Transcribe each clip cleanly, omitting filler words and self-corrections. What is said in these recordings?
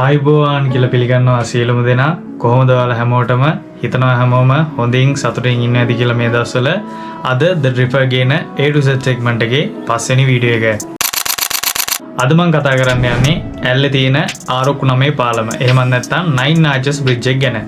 ආයුබෝවන් කියලා පිළිගන්නවා සියලුම දෙනා. කොහොමද ඔයාලා හැමෝටම? හිතනවා හැමෝම හොඳින් සතුටින් ඉන්න ඇති කියලා මේ දවස්වල. අද The Driffer ගේන A to Z segment එකේ පස්වෙනි වීඩියෝ එක. අද මම කතා කරන්න යන්නේ ඇල්ලේ තියෙන ආරොක්කු නමේ පාලම. එහෙමත් නැත්නම් Nine Arches Bridge එක ගැන.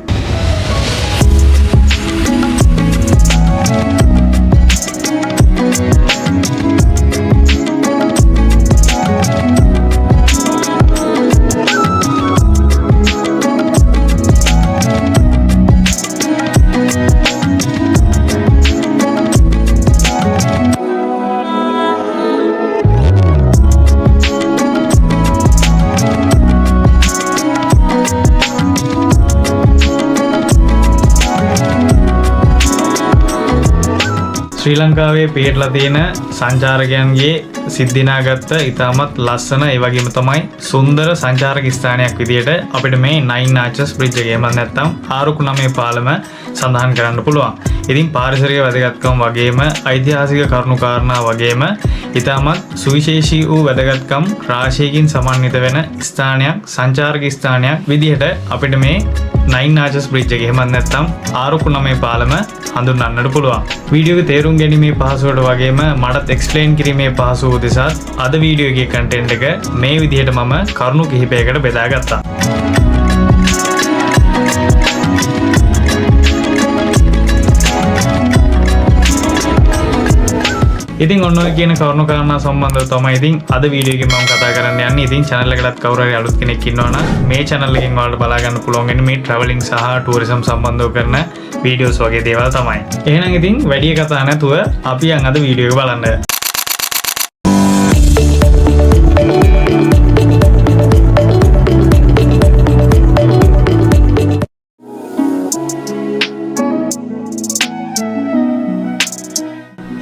ශ්‍රී ලංකාවේ පිහිටලා තියෙන සංචාරකයන්ගේ සිද්ධිනාගත්ත ඉතාමත් ලස්සන ඒ වගේම තමයි සුන්දර සංචාරක ස්ථානයක් විදියට අපිට මේ Nine Arches Bridge එක එහෙමත් නැත්නම් ආරුක්කු නමේ පාලම සඳහන් කරන්න පුළුවන්. ඉතින් පාරිසරික වැදගත්කම් වගේම ඓතිහාසික කරුණු කාරණා වගේම ඉතාමත් සුවිශේෂී වූ වැදගත්කම් රාශියකින් සමන්විත වෙන ස්ථානයක් සංචාරක ස්ථානයක් විදිහට අපිට මේ Nine Arches Bridge එක එහෙමත් නැත්නම් ආරුක්කු නමේ පාලම හඳුන්වන්නට පුළුවන්. වීඩියෝ එක තේරුම් ගැනීමේ පහසුවට වගේම මටත් එක්ස්ප්ලেইন කිරීමේ පහසුව උදෙසාත් අද වීඩියෝ එකේ කන්ටෙන්ට් එක මේ විදිහට මම කරුණු කිහිපයකට බෙදාගත්තා. ඉතින් ඔන්න ඔය කියන කරුණු කාරණා සම්බන්ධව තමයි ඉතින් අද වීඩියෝ එකෙන් මම කතා කරන්න යන්නේ. ඉතින් channel එකටත් කවුරු හරි අලුත් කෙනෙක් ඉන්නවා නම් මේ channel එකෙන් ඔයාලට බලා ගන්න පුළුවන් වෙන්නේ මේ ට්‍රැවලින් සහ ටූරිසම් සම්බන්ධව කරන වීඩියෝස් වගේ දේවල් තමයි. එහෙනම් ඉතින් වැඩි කතා නැතුව අපි යන් අද වීඩියෝ එක බලන්න.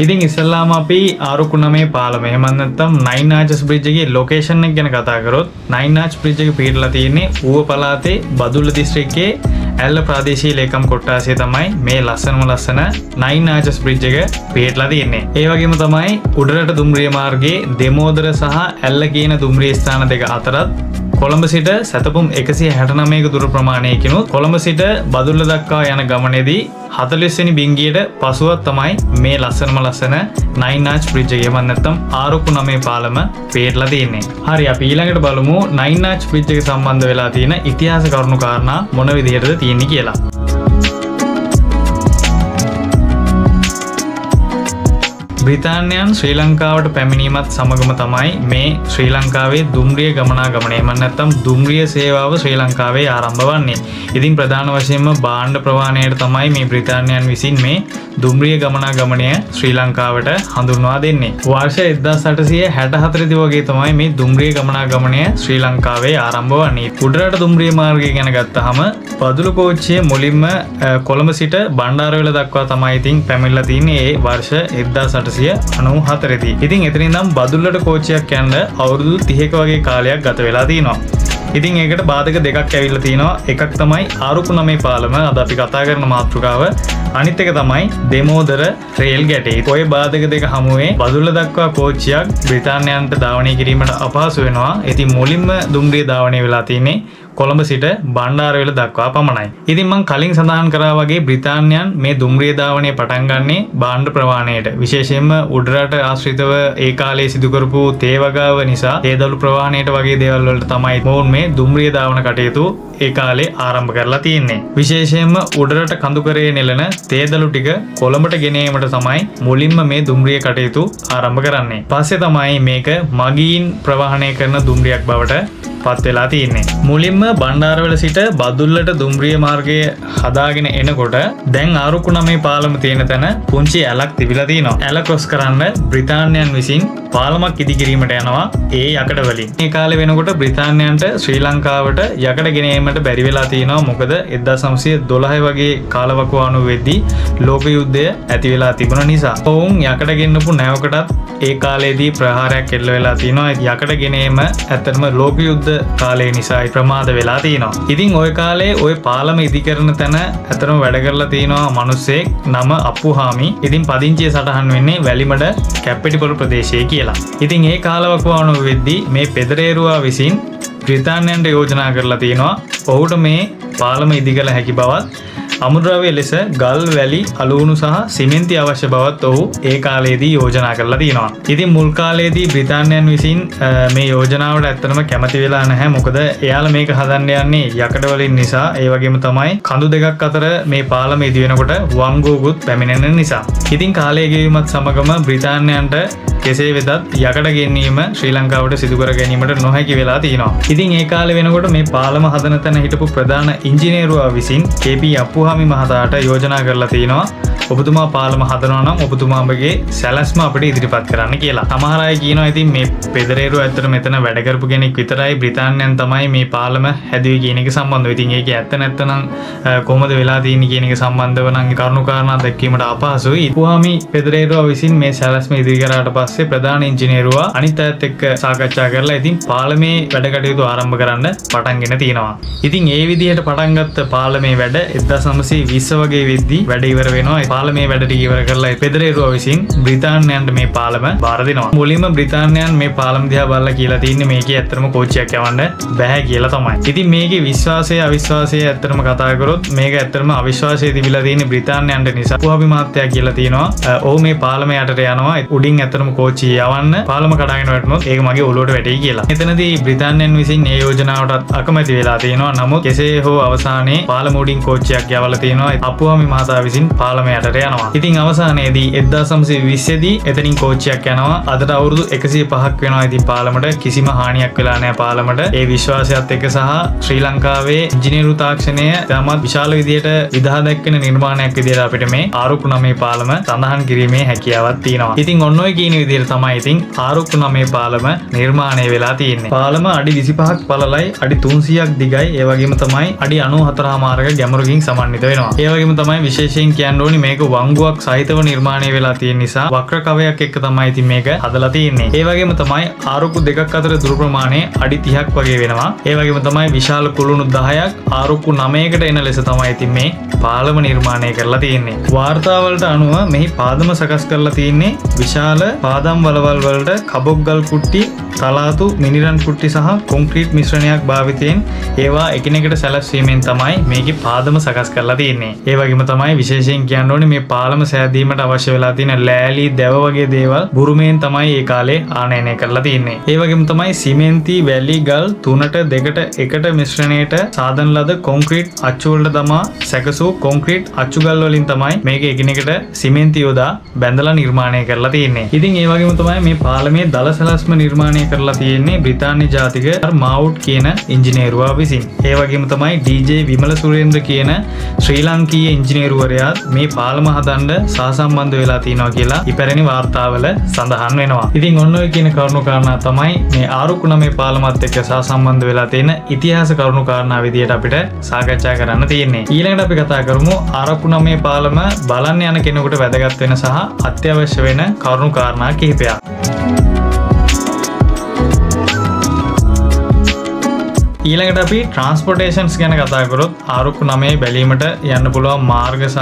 ඉතින් ඉස්සෙල්ලාම අපි ආරුක්කු නමේ පාලම එහෙමත් නැත්නම් Nine Arches Bridge එකේ ලොකේෂන් එක ගැන කතා කරොත් Nine Arch Bridge එක පිහිටලා තියෙන්නේ ඌව පළාතේ බදුල්ල දිස්ත්‍රික්කයේ ඇල්ල ප්‍රාදේශීය ලේකම් කොට්ටාසය තමයි මේ ලස්සනම ලස්සන Nine Arches Bridge එක පිහිටලා තියෙන්නේ. ඒ වගේම තමයි උඩරට දුම්රිය මාර්ගයේ දෙමෝදර සහ ඇල්ල කියන දුම්රිය ස්ථාන දෙක අතරත් කොළඹ සිට සැතපුම් 169ක දුර ප්‍රමාණයකිනුත් කොළඹ සිට බදුල්ල දක්වා යන ගමනේදී 40 වෙනි බිංගියට පසුවත් තමයි මේ ලස්සනම ලස්සන Nine Arch Bridge එක එහෙමත් නැත්නම් ආරුක්කු නමේ පාලම පිහිටලා තියෙන්නේ. හරි, අපි ඊළඟට බලමු Nine Arch Bridge එක සම්බන්ධ වෙලා තියෙන ඉතිහාස කරුණු කාරණා මොන විදිහටද තියෙන්නේ කියලා. බ්‍රිතාන්‍යයන් ශ්‍රී ලංකාවට පැමිණීමත් සමගම තමයි මේ ශ්‍රී ලංකාවේ දුම්රිය ගමනාගමනය එහෙම නැත්නම් දුම්රිය සේවාව ශ්‍රී ලංකාවේ ආරම්භ වන්නේ. ඉතින් ප්‍රධාන වශයෙන්ම භාණ්ඩ ප්‍රවාහනයට තමයි මේ බ්‍රිතාන්‍යයන් විසින් මේ දුම්රිය ගමනාගමනය ශ්‍රී ලංකාවට හඳුන්වා දෙන්නේ. වර්ෂ 1864 දී වගේ තමයි මේ දුම්රිය ගමනාගමනය ශ්‍රී ලංකාවේ ආරම්භ වන්නේ. උඩරට දුම්රිය මාර්ගය ගැන ගත්තහම බදුල්ල කෝච්චිය මුලින්ම කොළඹ සිට බණ්ඩාරවෙල දක්වා තමයි ඉතින් පැමිණලා තින්නේ ඒ වර්ෂ 1894 දී. ඉතින් එතන ඉඳන් බදුල්ලට කෝච්චියක් යන්න අවුරුදු 30ක වගේ කාලයක් ගත වෙලා තිනවා. ඉතින් ඒකට බාධක දෙකක් ඇවිල්ලා තිනවා. එකක් තමයි ආරුක්කු නමේ පාලම අද අපි කතා කරන මාතෘකාව. අනිත් එක තමයි දෙමෝදර රේල් ගැටේ. ඔය බාධක දෙක හමුවේ බදුල්ල දක්වා කෝච්චියක් බ්‍රිතාන්‍යයන්ට ධාවනය කිරීමට අපහසු වෙනවා. ඉතින් මුලින්ම දුම්රිය ධාවනය වෙලා තින්නේ කොළඹ සිට බණ්ඩාරවෙල දක්වා පමණයි. ඉතින් මං කලින් සඳහන් කරා වගේ බ්‍රිතාන්‍යයන් මේ දුම්රිය ධාවනය පටන් ගන්නේ භාණ්ඩ ප්‍රවාහනයට. විශේෂයෙන්ම උඩරට ආශ්‍රිතව ඒ කාලේ සිදු කරපු තේ වගාව නිසා තේදළු ප්‍රවාහනයට වගේ දේවල් වලට තමයි මොවුන් මේ දුම්රිය ධාවන කටයුතු ඒ කාලේ ආරම්භ කරලා තියෙන්නේ. විශේෂයෙන්ම උඩරට කඳුකරයේ නෙළන තේදළු ටික කොළඹට ගෙන ඒමට තමයි මුලින්ම මේ දුම්රිය කටයුතු ආරම්භ කරන්නේ. පස්සේ තමයි මේක මගීන් ප්‍රවාහනය කරන දුම්රියක් බවට පත් වෙලා තියෙන්නේ. මුලින්ම බණ්ඩාරවෙල සිට බදුල්ලට දුම්රිය මාර්ගය හදාගෙන එනකොට දැන් ආරුක්කු නමේ පාලම තියෙන තැන පුංචි ඇලක් තිබිලා තියෙනවා. ඇල ක්‍රොස් කරන්න බ්‍රිතාන්‍යයන් විසින් පාලමක් ඉදි කිරීමට යනවා ඒ යකඩ වලින්. මේ කාලේ වෙනකොට බ්‍රිතාන්‍යයන්ට ශ්‍රී ලංකාවට යකඩ ගෙන ඒමට බැරි වෙලා තියෙනවා. මොකද 1912 වගේ කාලවකවානුව වෙද්දී ලෝක යුද්ධය ඇති වෙලා තිබුණ නිසා. ඔවුන් යකඩ ගෙන්නපු නැවකටත් ඒ කාලේදී ප්‍රහාරයක් එල්ල වෙලා තියෙනවා. යකඩ ගෙන ඒම ඇත්තටම ලෝක යුද්ධ කාලය නිසා ප්‍රමාද වෙලා තියෙනවා. ඉතින් ඔය කාලේ ඔය පාලම ඉදි කරන තැන ඇත්තටම වැඩ කරලා තියෙනවා මිනිස්සෙක් නම අප්පුහාමි. ඉතින් පදිංචිය සටහන් වෙන්නේ වැලිමඩ කැප්පෙටිපොළ ප්‍රදේශයේ කියලා. ඉතින් ඒ කාලවකවානුව වෙද්දී මේ පෙදරේරුවා විසින් බ්‍රිතාන්‍යයන්ට යෝජනා කරලා තියෙනවා ඔහුට මේ පාලම ඉදි කළ හැකි බවත් අමුද්‍රව්‍ය ලෙස ගල්, වැලි, අලුණු සහ සිමෙන්ති අවශ්‍ය බවත් ඔහු ඒ කාලයේදී යෝජනා කරලා තියෙනවා. ඉතින් මුල් කාලයේදී බ්‍රිතාන්‍යයන් විසින් මේ යෝජනාවට ඇත්තටම කැමති වෙලා නැහැ. මොකද එයාලා මේක හදන්න යන්නේ යකඩ වලින් නිසා, ඒ වගේම තමයි කඳු දෙකක් අතර මේ පාලම ඉදි වෙනකොට වංගුවකුත් පැමිණෙන නිසා. ඉතින් කාලය ගෙවීමත් සමගම බ්‍රිතාන්‍යයන්ට කෙසේ වෙතත් යකඩ ගෙන්වීම ශ්‍රී ලංකාවට සිදු කර ගැනීමට නොහැකි වෙලා තියෙනවා. ඉතින් ඒ කාලේ වෙනකොට මේ පාලම හදන තැන හිටපු ප්‍රධාන ඉංජිනේරුවා විසින් කේ.පී. අප්පුහාමි මහතාට යෝජනා කරලා තියෙනවා ඔබතුමා පාලම හදනවා නම් ඔබතුමාගේ සැලැස්ම අපිට ඉදිරිපත් කරන්න කියලා. සමහර අය කියනවා ඉතින් මේ පෙදරේරුව ඇත්තට මෙතන වැඩ කරපු කෙනෙක් විතරයි, බ්‍රිතාන්‍යයන් තමයි මේ පාලම හැදුවේ කියන එක සම්බන්ධව. ඉතින් ඒක ඇත්ත නැත්තනම් කොහොමද වෙලා තියෙන්නේ කියන එක සම්බන්ධව නම් කරුණු කාරණා දැක්වීමට අපහසුයි. අප්පුහාමි පෙදරේරුවා විසින් මේ සැලැස්ම ඉදිරි කරාට පස්සේ ප්‍රධාන ඉංජිනේරුවා අනිත් අයත් එක්ක සාකච්ඡා කරලා ඉතින් පාලමේ වැඩ කටයුතු ආරම්භ කරන්න පටන්ගෙන තියෙනවා. ඉතින් ඒ විදිහට පටන් ගත්ත පාලමේ වැඩ 1920 වගේ වෙද්දී වැඩ ඉවර වෙනවා. පාලමේ වැඩ ටික ඉවර කරලා පෙදරේරුවා විසින් බ්‍රිතාන්‍යයන්ට මේ පාලම බාර දෙනවා. මුලින්ම බ්‍රිතාන්‍යයන් මේ පාලම දිහා බලලා කියලා තින්නේ මේකේ ඇත්තටම කෝච්චියක් යවන්න බැහැ කියලා තමයි. ඉතින් මේකේ විශ්වාසය අවිශ්වාසය ඇත්තටම කතා කරොත් මේක ඇත්තටම අවිශ්වාසය තිබිලා තියෙන්නේ බ්‍රිතාන්‍යයන්ට නිසා. අප්පුහාමි මහත්තයා කියලා තියෙනවා ඔහු මේ පාලම යටට යනවා, උඩින් ඇත්තටම කෝච්චිය යවන්න, පාලම කඩාගෙන වැටුනොත් ඒක මගේ ඔළුවට වැටෙයි කියලා. එතනදී බ්‍රිතාන්‍යයන් විසින් මේ යෝජනාවටත් අකමැති වෙලා තියෙනවා. නමුත් කෙසේ හෝ අවසානයේ පාලම උඩින් කෝච්චියක් යවලා තියෙනවා. අප්පුහාමි මහතා විසින් පාලම යටට යනවා. ඉතින් අවසානයේදී 1920 දී එතනින් කෝච්චියක් යනවා. අදට අවුරුදු 105ක් වෙනවා. ඉතින් පාලමට කිසිම හානියක් වෙලා නැහැ පාලමට. ඒ විශ්වාසයත් එක්ක සහ ශ්‍රී ලංකාවේ ඉංජිනේරු තාක්ෂණය ඉතාමත් විශාල විදියට විදහා දැක්වෙන නිර්මාණයක් විදියට අපිට මේ ආරුක්කු නමේ පාලම සඳහන් කිරීමේ හැකියාවක් තියෙනවා. ඉතින් ඔන්න ඔය කියන විදියට තමයි ඉතින් ආරුක්කු නමේ පාලම නිර්මාණය වෙලා තියෙන්නේ. පාලම අඩි 25ක් පළලයි, අඩි 300ක් දිගයි, ඒ වගේම තමයි අඩි 94.5ක ගැඹුරකින් සමන්විත වෙනවා. ඒ වගේම තමයි විශේෂයෙන් කියන්න ඕනි මේක වංගුවක් සහිතව නිර්මාණය වෙලා තියෙන නිසා වක්‍ර කවයක් එක්ක තමයි ඉතින් මේක හදලා තියෙන්නේ. ඒ වගේම තමයි ආරුක්කු දෙකක් අතර දුර ප්‍රමාණය අඩි 30ක් වගේ වෙනවා. ඒ වගේම තමයි විශාල කුළුණු 10ක් ආරුක්කු 9කට එන ලෙස තමයි ඉතින් මේ පාලම නිර්මාණය කරලා තියෙන්නේ. වාර්තාවලට අනුව මෙහි පාදම සකස් කරලා තියෙන්නේ විශාල පාදම් වලවල් වලට කබොක් ගල් කුට්ටි, තලාතු, මිනිරන් කුට්ටි සහ කොන්ක්‍රීට් මිශ්‍රණයක් භාවිතයෙන් ඒවා එකිනෙකට සැලැස්වීමෙන් තමයි මේකේ පාදම සකස් කරලා තියෙන්නේ. ඒ වගේම තමයි විශේෂයෙන් කියන්න ඕනේ මේ පාලම සෑදීමට අවශ්‍ය වෙලා තියෙන ලෑලි, දැව වගේ දේවල් බුරුමයෙන් තමයි ඒ කාලේ ආනයනය කරලා තියෙන්නේ. ඒ වගේම තමයි සිමෙන්ති, වැලි, ගල් 3ට 2ට 1ට මිශ්‍රණයට සාදන ලද කොන්ක්‍රීට් අච්චු වලට දමා සැකසූ කොන්ක්‍රීට් අච්චු ගල් වලින් තමයි මේක එකිනෙකට සිමෙන්ති යොදා බැඳලා නිර්මාණය කරලා තියෙන්නේ. ඉතින් ඒ වගේම තමයි මේ පාලමේ දල සැලැස්ම නිර්මාණය කරලා තියෙන්නේ බ්‍රිතාන්‍ය ජාතික මාවුට් කියන ඉංජිනේරුවා විසින්. ඒ වගේම තමයි ඩී.ජේ විමල සුරේන්ද්‍ර කියන ශ්‍රී ලාංකීය ඉංජිනේරුවරයාත් මේ පාලම හදන්න සහසම්බන්ධ වෙලා තියෙනවා කියලා ඉපැරණි වාර්තාවල සඳහන් වෙනවා. ඉතින් ඔන්න ඔය කියන කරුණු කාරණා තමයි මේ ආරුක්කු නමේ පාලමත් එක්ක සහසම්බන්ධ වෙලා තියෙන ඉතිහාස කරුණු කාරණා විදියට අපිට සාකච්ඡා කරන්න තියෙන්නේ. ඊළඟට අපි කතා කරමු ආරුක්කු නමේ පාලම බලන්න යන කෙනෙකුට වැදගත් වෙන සහ අත්‍යවශ්‍ය වෙන කරුණු කාරණා කිහිපයක්. ඊළඟට අපි ට්‍රාන්ස්පෝර්ටේෂන්ස් ගැන කතා කරොත් ආරුක්කු නමේ බැලීමට යන්න පුළුවන් මාර්ග සහ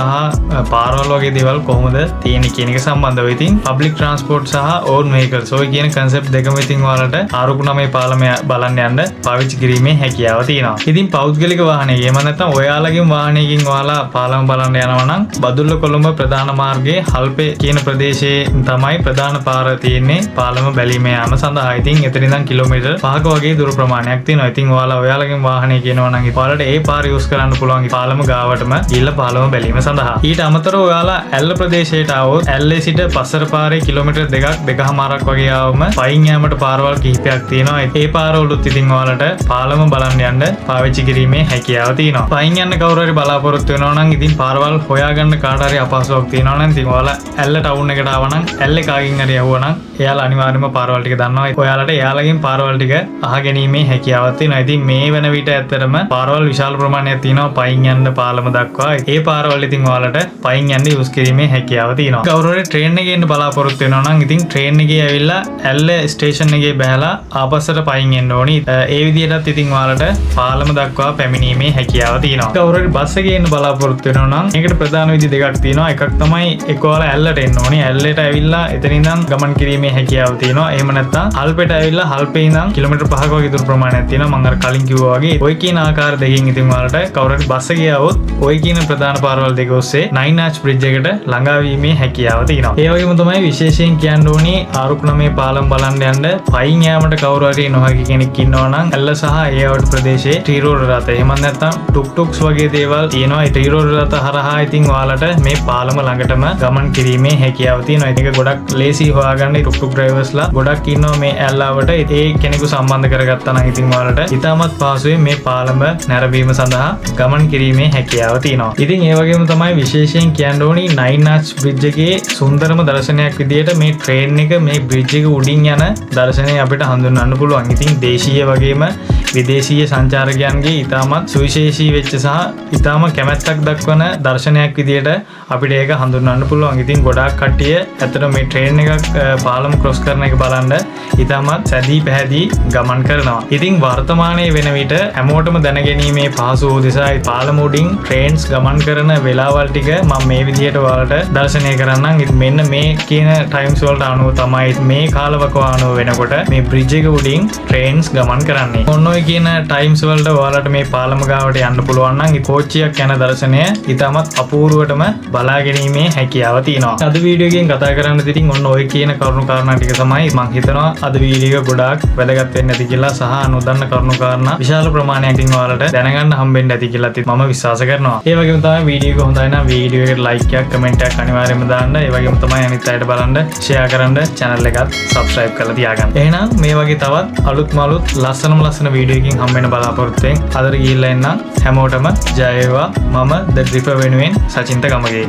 පාරවල් වගේ දේවල් කොහොමද තියෙන්නේ කියන එක සම්බන්ධව. ඉතින් පබ්ලික් ට්‍රාන්ස්පෝර්ට් සහ ඕන් වෙහිකල්ස් ඔය කියන කන්සෙප්ට් දෙකම ඉතින් ඔයාලට ආරුක්කු නමේ පාලම බලන්න යන්න පාවිච්චි කිරීමේ හැකියාව තියෙනවා. ඉතින් පෞද්ගලික වාහනයක එහෙම නැත්නම් ඔයාලගේම වාහනයකින් ඔයාලා පාලම බලන්න යනවා නම් බදුල්ල කොළඹ ප්‍රධාන මාර්ගයේ හල්පේ කියන ප්‍රදේශයේ තමයි ප්‍රධාන පාර තියෙන්නේ පාලම බැලීම යාම සඳහා. ඉතින් එතන ඉඳන් කිලෝමීටර් 5ක වගේ දුර ප්‍රමාණයක් තියෙනවා. ඉතින් ඔයාලා ඔයාලගෙන් වාහනේ කියනවා නම් ඔයාලට ඒ පාර යූස් කරන්න පුළුවන් පාලම ගාවටම ගිහිල්ලා පාලම බැලීම සඳහා. ඊට අමතරව ඔයාලා ඇල්ල ප්‍රදේශයට ආවොත් ඇල්ලේ සිට පස්සර පාරේ කිලෝමීටර් 2ක් 2.5ක් වගේ ආවම පයින් යාමට පාරවල් කිහිපයක් තියෙනවා. ඒ පාරවලුත් ඉතින් ඔයාලට පාලම බලන්න යන්න පාවිච්චි කිරීමේ හැකියාව තියෙනවා. පයින් යන්න කවුරු හරි බලාපොරොත්තු වෙනවා නම් ඉතින් පාරවල් හොයාගන්න කාට හරි අපහසුයක් තියෙනවා නම් ඉතින් ඔයාලා ඇල්ල ටවුන් එකට ආවා නම් ඇල්ලේ කාගෙන් හරි ඇහුවා නම් එයාලා අනිවාර්යයෙන්ම පාරවල් ටික දන්නවා. ඔයාලට එයාලගෙන් පාරවල් ටික අහගැනීමේ හැකියාවක් තියෙනවා. ඉතින් ඉතින් මේ වෙන විට ඇත්තටම පාරවල් විශාල ප්‍රමාණයක් තියෙනවා පයින් යන්න පාලම දක්වා. ඒ පාරවල් ඉතින් ඔයාලට පයින් යන්න යූස් කිරීමේ හැකියාව තියෙනවා. කවුරු හරි ට්‍රේන් එකේ එන්න බලාපොරොත්තු වෙනවා නම් ඉතින් ට්‍රේන් එකේ ඇවිල්ලා ඇල්ල ස්ටේෂන් එකේ බහැලා ආපස්සට පයින් එන්න ඕනි. ඒ විදිහටත් ඉතින් ඔයාලට පාලම දක්වා පැමිණීමේ හැකියාව තියෙනවා. කවුරු හරි බස් එකේ එන්න බලාපොරොත්තු වෙනවා නම් ඒකට ප්‍රධාන විදි දෙකක් තියෙනවා. එකක් තමයි එක්ක ඔයාලා ඇල්ලට එන්න ඕනි. ඇල්ලට ඇවිල්ලා එතන ඉඳන් ගමන් කිරීමේ හැකියාව තියෙනවා. එහෙම නැත්නම් හල්පෙට ඇවිල්ලා හල්පේ ඉඳන් කිලෝමීටර් 5ක වගේ දුර ප්‍රමාණයක් තියෙනවා. මම අර කලින් කිව්වා වගේ ඔය කියන ආකාර දෙකකින් ඉතින් ඔයාලට කවුරු හරි බස් එකේ ආවොත් ඔය කියන ප්‍රධාන පාරවල් දෙක ඔස්සේ නයින් ආච් බ්‍රිජ් එකට ළඟා වීමේ හැකියාව තියෙනවා. ඒ වගේම තමයි විශේෂයෙන් කියන්න ඕනි ආරුක්නමේ පාලම බලන්න යන්න පයින් යාමට කවුරු හරි නොහැකි කෙනෙක් ඉන්නවා නම් ඇල්ල සහ ඒ අවට ප්‍රදේශයේ ත්‍රිරෝද රථ, එහෙම නැත්නම් ටුක් ටුක්ස් වගේ දේවල් තියෙනවා. ඒ ත්‍රිරෝද රථ හරහා ඉතින් ඔයාලට මේ පාලම ළඟටම ගමන් කිරීමේ හැකියාව තියෙනවා. ඒක ගොඩක් ලේසි හොයාගන්න. ටුක් ටුක් ඩ්‍රයිවර්ස්ලා ගොඩක් ඉන්නවා මේ ඇල්ලාවට. ඒ කෙනෙකු සම්බන්ධ කරගත්තා නම් ඉතින් ඔයාලට ඉතාමත් පහසුවෙන් මේ පාලම නැරඹීම සඳහා ගමන් කිරීමේ හැකියාව තියෙනවා. ඉතින් ඒ වගේම තමයි විශේෂයෙන් කියන්න ඕනි නයින් ආච් බ්‍රිජ් එකේ සුන්දරම දර්ශනයක් විදියට මේ ට්‍රේන් එක මේ බ්‍රිජ් එක උඩින් යන දර්ශනය අපිට හඳුන්වන්න පුළුවන්. ඉතින් දේශීය වගේම විදේශීය සංචාරකයන්ගේ ඉතාමත් සුවිශේෂී වෙච්ච සහ ඉතාම කැමැත්තක් දක්වන දර්ශනයක් විදියට අපිට ඒක හඳුන්වන්න පුළුවන්. ඉතින් ගොඩාක් කට්ටිය ඇත්තට මේ ට්‍රේන් එකක් පාලම ක්‍රොස් කරන එක බලන්න ඉතාමත් සැදී පැහැදී ගමන් කරනවා. ඉතින් වර්තමානයේ වෙන විට හැමෝටම දැනගැනීමේ පහසුව උදෙසා පාලම උඩින් ට්‍රේන්ස් ගමන් කරන වෙලාවල් ටික මම මේ විදිහට ඔයාලට දර්ශනය කරන්නම්. ඉතින් මෙන්න මේ කියන ටයිම්ස් වලට අනුව තමයි මේ කාලවකවානුව වෙනකොට මේ බ්‍රිජ් එක උඩින් ට්‍රේන්ස් ගමන් කරන්නේ. ඔන්න ඔය කියන ටයිම්ස් වලට ඔයාලට මේ පාලම ගාවට යන්න පුළුවන් නම් කෝච්චියක් යන දර්ශනය ඉතාමත් අපූර්වටම බලා ගැනීමේ හැකියාව තියෙනවා. අද වීඩියෝ එකෙන් කතා කරන්න ඉතින් ඔන්න ඔය කියන කරුණු කාරණා ටික තමයි. මං හිතනවා අද වීඩියෝ එක ගොඩාක් වැදගත් වෙන්න ඇති කියලා සහ නොදන්න කරුණු කාරණා විශාල ප්‍රමාණයක් ඉතින් ඔයාලට දැනගන්න හම්බෙන්න ඇති කියලා ඉතින් මම විශ්වාස කරනවා. ඒ වගේම තමයි වීඩියෝ එක හොඳයි නම් වීඩියෝ එකට ලයික් එකක්, කමෙන්ට් එකක් අනිවාර්යයෙන්ම දාන්න. ඒ වගේම තමයි අනිත් අයට බලන්න ෂෙයා කරන්න, channel එකත් subscribe කරලා තියාගන්න. එහෙනම් මේ වගේ තවත් අලුත්ම අලුත් ලස්සනම ලස්සන වීඩියෝ එකකින් හම්බ වෙන බලාපොරොත්තුවෙන් අදට ගිහිල්ලා එන්නම්. හැමෝටම ජය වේවා. මම The Dripper වෙනුවෙන් සචින්ත ගමගේ.